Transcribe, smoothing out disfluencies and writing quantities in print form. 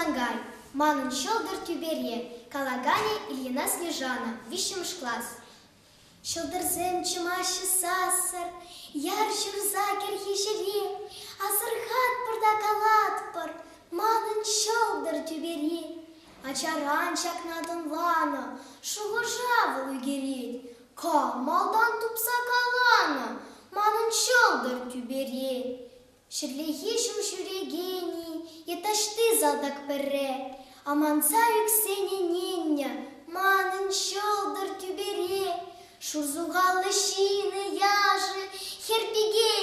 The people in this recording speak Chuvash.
Хусанкай, Манӑн ҫӑлтӑр тӳпере, калаканӗ Ильина Снежана, виҫҫӗмӗш класс. Ҫӑлтӑрсем чӑмаҫҫӗ сассӑр, яр ҫурса кӗрхи ҫӗре. Асӑрхатпӑр та калатпӑр, манӑн ҫӑлтӑр тӳпере. Ачаран ҫакна тӑнланӑ, шухӑша вӑл ӳкерет. Кам малтан тупса каланӑ, манӑн ҫӑлтӑр тӳпере. Ҫӗрлехи ҫул ҫӳрекен-и е таҫти салтак пӗрре, Аманса ӳксен ӗненнӗ манӑн ҫӑлтӑр тӳпере. Шур сухаллӑ ҫынӗ яшӑ, хӗр-пике.